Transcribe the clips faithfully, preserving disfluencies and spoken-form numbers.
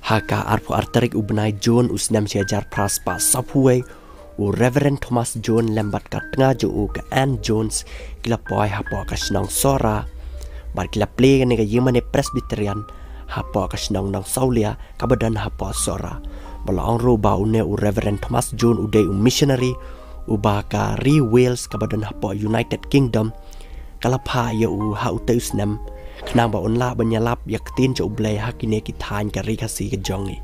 Ha ka arphew ar tarik u bnai Jun u snem shi hajar phra spah sawphew wei, u Reverend Thomas Jones lem bad ka tnga jong u ka Anne Jones ki la poi hapoh ka shnong Sora bad ki la plie kane ka ïingmane Presbyterian hapoh ka shnong Nongsawlia kaba don hapoh Sora. Ba la ong ruh ba une u Reverend Thomas Jones u dei u missionary uba ka ri Wales kaba don hapoh United Kingdom ka la phah ïa u ha utei u snem khnang ba un lah ban ïalap ïa ka ktien jong U Blei ha kine ki thaiñ ka ri Khasi ka jong ngi.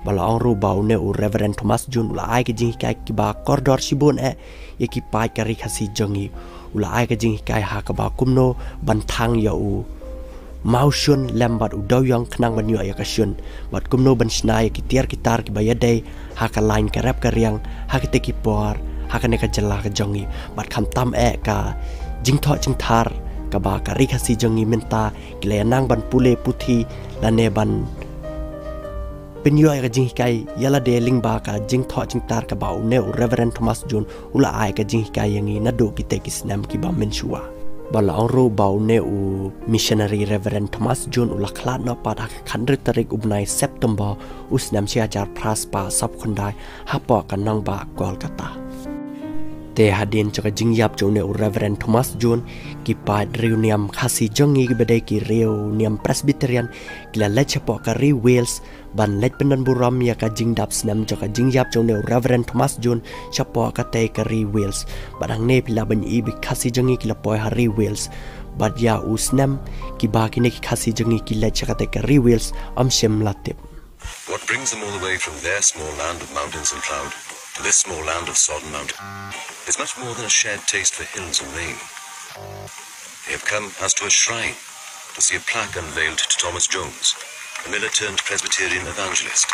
Ba la ong ruh ba une u Reverend Thomas Jones u la ai ka jinghikai kiba kordor shibun eh ïa ki paid ka ri Khasi jong ngi. U la ai ka jinghikai ha kaba kumno ban thang ïa u mawshun lem bad u dewïong khnang ban ïoh ïa ka shun bad kumno ban shna ïa ki tiar ki tar kiba ïadei ha ka lain ka rep ka riang ha kitei ki por ha kane ka jylla ka jong ngi. Bad khamtam eh ka jingthoh jingthar kaba ka ri Khasi jong ngi mynta ki la ïa nang ban pule puthi lane ban pynïoh ïa ka jinghikai ïa lade lyngba ka jingthoh jingthar kaba une u Reverend Thomas Jones u la ai ka jinghikai ïa ngi naduh kitei ki snem kiba mynshuwa. Ba la ong ruh ba une u missionary Reverend Thomas Jones u la khlad noh pat ha ka khathynriew tarik u bnai September u snem shi hajar phra spah sawphew khyndai hapoh ka nongbah Kolkata. Te hadien jong ka jingïap jong une u Reverend Thomas Jones, ki paid riewniam Khasi jong ngi kiba dei ki riewniam Presbyterian ki la leit shapoh ka ri Wales ban leit pyndonburom ïa ka jingdap snem jong ka jingïap jong une u Reverend Thomas Jones shapoh katei ka ri Wales. Bad hangne phi lah ban i ba ki Khasi jong ngi ki la poi ha ri Wales. Bad ïa u snem kiba kine ki Khasi jong ngi ki leit sha katei ka ri Wales ym shym la tip. What brings them all the way from their small land of mountains and cloud to this small land of sod and mountain is much more than a shared taste for hills and rain. They have come as to a shrine to see a plaque unveiled to Thomas Jones, a miller turned Presbyterian evangelist,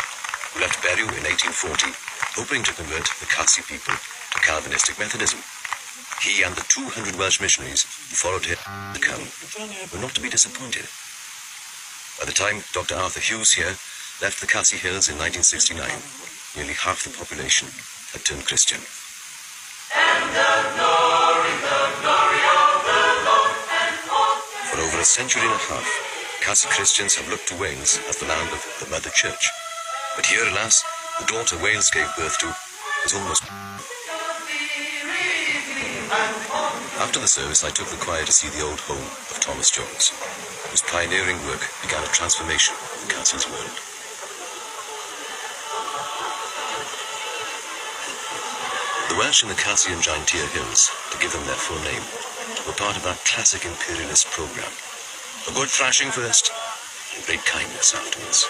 who left Beru in eighteen forty, hoping to convert the Khasi people to Calvinistic Methodism. He and the two hundred Welsh missionaries who followed him to come were not to be disappointed. By the time Doctor Arthur Hughes here left the Khasi Hills in nineteen sixty-nine, nearly half the population had turned Christian. For over a century and a half, Khasi Christians have looked to Wales as the land of the Mother Church. But here, alas, the daughter Wales gave birth to was almost. After the service, I took the choir to see the old home of Thomas Jones, whose pioneering work began a transformation of Khasi's world. The Welsh in the Khasi and Jaintia Hills, to give them their full name, were part of that classic imperialist program. A good thrashing first, and great kindness afterwards.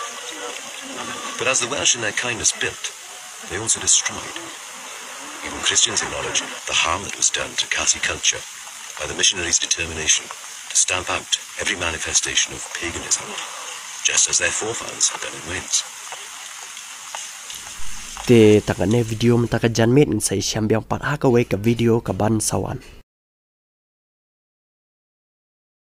But as the Welsh in their kindness built, they also destroyed. Even Christians acknowledge the harm that was done to Khasi culture by the missionaries' determination to stamp out every manifestation of paganism, just as their forefathers had done in Wales. Te tang katne video mynta ka janmiet, ngin sa ïashem biang pat ha kawei ka video kaban sa wan.